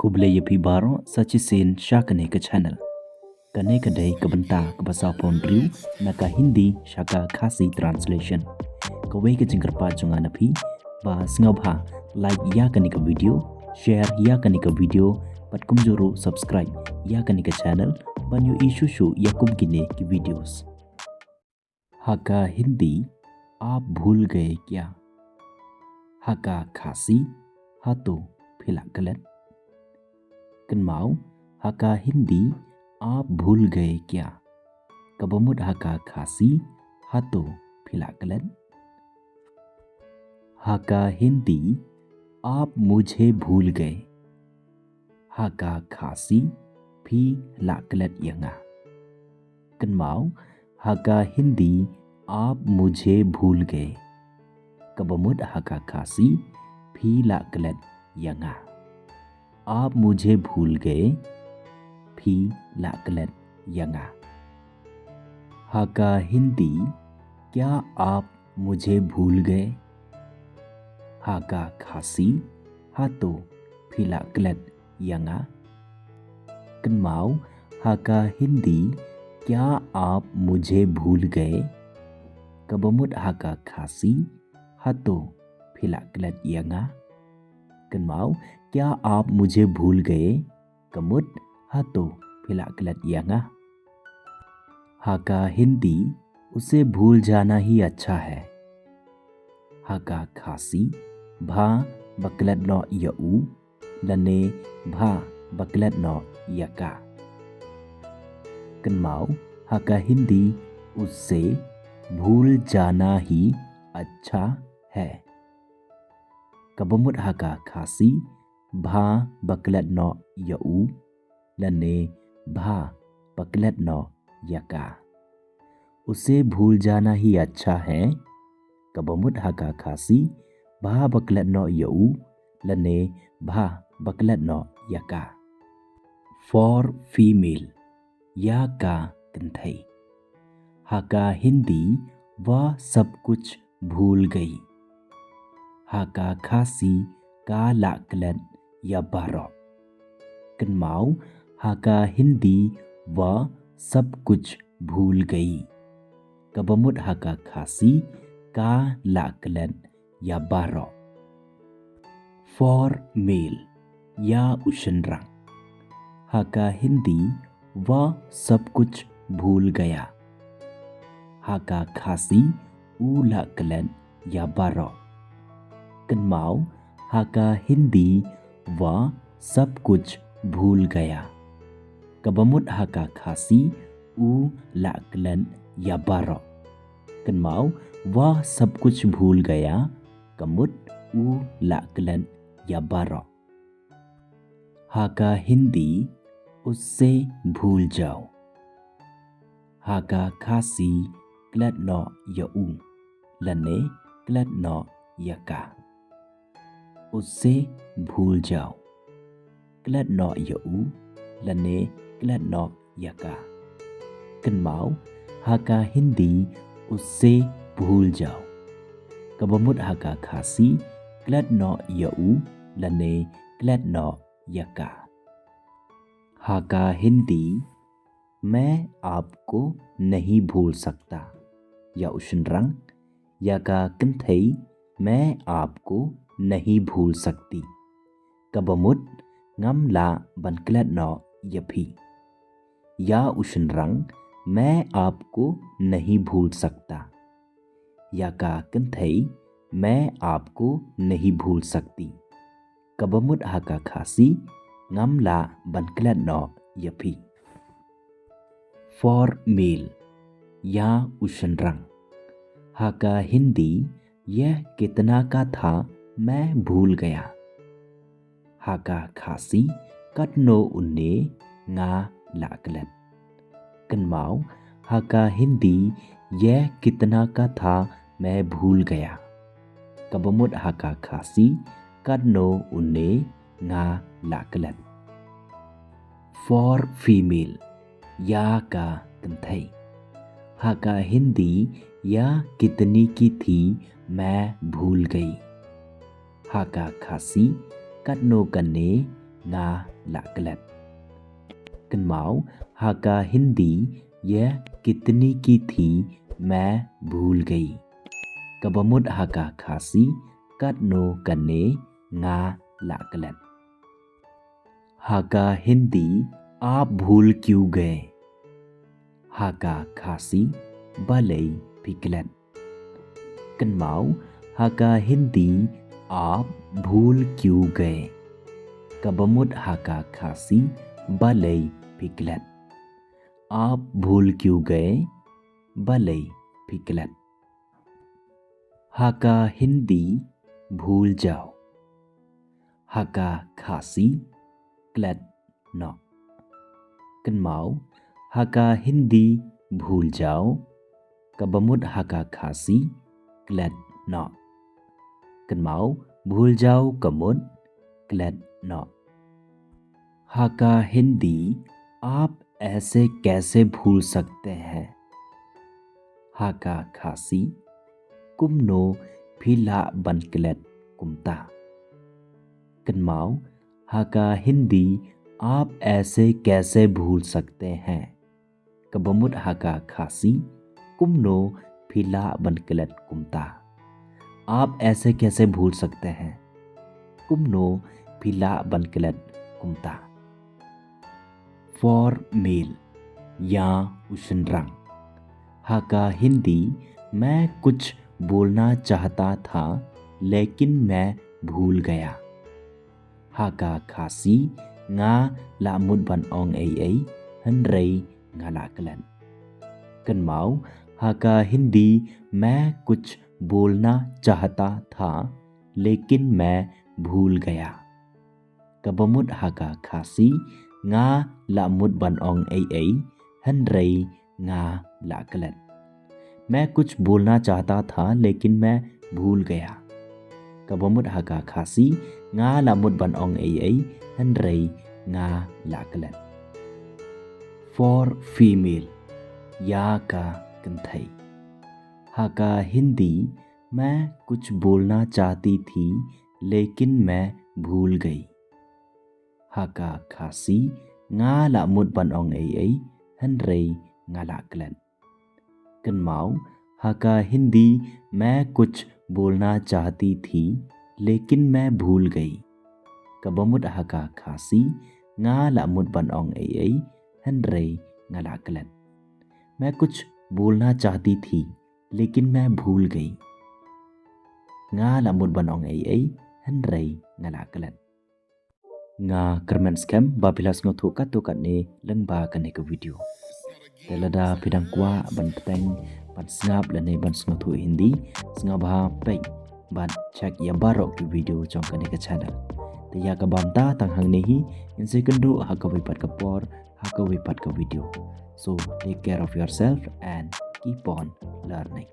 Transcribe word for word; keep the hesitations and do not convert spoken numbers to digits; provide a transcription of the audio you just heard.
Khublei ïa phi baroh sa shisien sha kane ka channel. Kane ka dei ka bynta kaba saw phew hynriew na ka Hindi sha ka Khasi translation. Kawei ka jingkyrpad jong nga na phi ba sngewbha like ïa kane ka video, share ïa kane ka video, bad kumjuh ruh subscribe ïa kane ka channel ban ïohi shuh shuh ïa kum kine ki videos. Ha ka Hindi, aap bhul gaye kya? Ha ka Khasi, hato phi la klet? Kynmaw, ha ka Hindi, aap bhul gaye kya? Kaba mut ha ka Khasi, hato phi la klet? Ha ka Hindi, aap mujhe bhul gaye. Ha ka Khasi, phi la klet ïa nga. Kynmaw, ha ka Hindi, aap mujhe bhul gaye. Kaba mut ha ka Khasi, phi la klet ïa nga. Aap mujhe bhul gaye, phi la klet ïa nga. Ha ka Hindi, kya aap mujhe bhul gaye? Ha ka Khasi, hato phi la klet ïa nga? Kynmaw, ha ka Hindi, kya aap mujhe bhul gaye? Kaba mut ha ka Khasi, hato phi la klet ïa nga? Kynmaw, kya aap mujhe bhul gaye? Ka mut, hato phi la klet ïa nga? Ha ka Hindi, usse bhul jana hi achha hai. Ha ka Khasi, bha ba klet noh ïa u, lane bha ba klet noh ïa ka. Kynmaw, ha ka Hindi, usse bhul jana hi achha hai. Kaba mut ha ka Khasi, bha ba klet noh ïa u, lane bha ba klet noh ïa ka. Usse bhul jana hi achha hai, kaba mut ha ka Khasi, bha ba klet noh ïa u, lane bha ba klet noh ïa ka. For female, ïa ka kynthei. Ha ka Hindi, वह सब कुछ भूल गई. Ha ka Khasi, ka la klet ïa baroh. Kynmaw, ha ka Hindi, वह सब कुछ भूल गई. Kaba mut ha ka Khasi, ka la klet ïa baroh. For male, ïa u shynrang. Ha ka Hindi, वह सब कुछ भूल गया. Ha ka Khasi, u la klet ïa baroh. Kynmaw, ha ka Hindi, वह सब कुछ भूल गया. Kaba mut ha ka Khasi, u la klet ïa baroh. Kynmaw, वह सब कुछ भूल गया, ka mut u la klet ïa baroh. Ha ka Hindi, उससे भूल जाओ. Ha ka Khasi, klet noh ïa u, lane klet noh ïa ka. उससे भूल जाओ. Klet noh ïa u, lane klet noh ïa ka. Kynmaw, ha ka Hindi, उससे भूल जाओ. Kaba mut ha ka Khasi, klet noh ïa u, lane klet noh ïa ka. Ha ka Hindi, मैं आपको नहीं भूल सकता. Ïa u shynrang, ïa ka kynthei, मैं आपको नहीं भूल सकती. Kaba mut, ngam lah ban klet noh ïa phi. Ïa u shynrang, मैं आपको नहीं भूल सकता. Ïa ka kynthei, मैं आपको नहीं भूल सकती. Kaba mut ha ka Khasi, ngam lah ban klet noh ïa phi. For male, ïa u shynrang. Ha ka Hindi, यह कितना का था, मैं भूल गया. Ha ka Khasi, katno une nga la klet. Kynmaw, ha ka Hindi, यह कितना का था, मैं भूल गया. Kaba mut ha ka Khasi, katno une nga la klet. For female, ïa ka kynthei. Ha ka Hindi, यह कितनी की थी, मैं भूल गई. Ha ka Khasi, katno kane nga la klet. Kynmaw, ha ka Hindi, ye kitni ki thi main bhul gayi. Kaba mut ha ka Khasi, katno kane nga la klet. Ha ka Hindi, aap bhul kyun gaye? Ha ka Khasi, balei phi klet. Kynmaw, ha ka Hindi, aap bhul kyun gaye? Kaba mut ha ka Khasi, balei phi klet. Aap bhul kyun gaye? Balei phi klet. Ha ka Hindi, bhul jao. Ha ka Khasi, klet noh. Kynmaw, ha ka Hindi, bhul jao. Kaba mut ha ka Khasi, klet noh. Kynmaw, bhul jao ka mut, klet noh. Ha ka Hindi, aap aise kaise bhul sakte hain? Ha ka Khasi, kumno phi lah ban klet kumta. Kynmaw, ha ka Hindi, aap aise kaise bhul sakte hain? Kaba mut ha ka Khasi, kumno phi lah ban klet kumta. Aap aise kaise bhul sakte hain? Kumno phi lah ban klet kumta. For male, ïa u shynrang. Ha ka Hindi, main kuch bolna chahta tha, lekin main bhul gaya. Ha ka Khasi, nga la mut ban ong ei ei, hynrei nga la klet. Kynmaw, ha ka Hindi, main kuch bolna chahta tha, lekin main bhul gaya. Kaba mut ha ka Khasi, nga la mut ban ong ei ei, hynrei nga la klet. Main kuch bolna chahta tha, lekin main bhul gaya. Kaba mut ha ka Khasi, nga la mut ban ong ei ei, hynrei nga la klet. For female, ïa ka kynthei. Ha ka Hindi, main kuch bolna chahti thi, lekin main bhul gayi. Ha ka Khasi, nga la mut ban ong ei ei, hynrei nga la klet. Kynmaw, ha ka Hindi, main kuch bolna chahti thi, lekin main bhul gayi. Kaba mut ha ka Khasi, nga la mut ban ong ei ei, hynrei nga la klet. Main kuch bolna chahti thi, lekin main bhul gayi. Nga la mut ban ong ei ei, hynrei nga la klet. Nga kyrmen skhem ba phi la sngewthuh katto katne lyngba kane ka video. Te lada phi dang kwah ban bteng, ban sngap lane ban sngewthuh Hindi, sngewbha peit bad check ïa baroh ki video jong kane ka channel. Te ïa kaba mynta tang hangne hi, ngin sa ïakynduh ha kawei pat ka por, ha kawei pat ka video. So take care of yourself and keep on learning.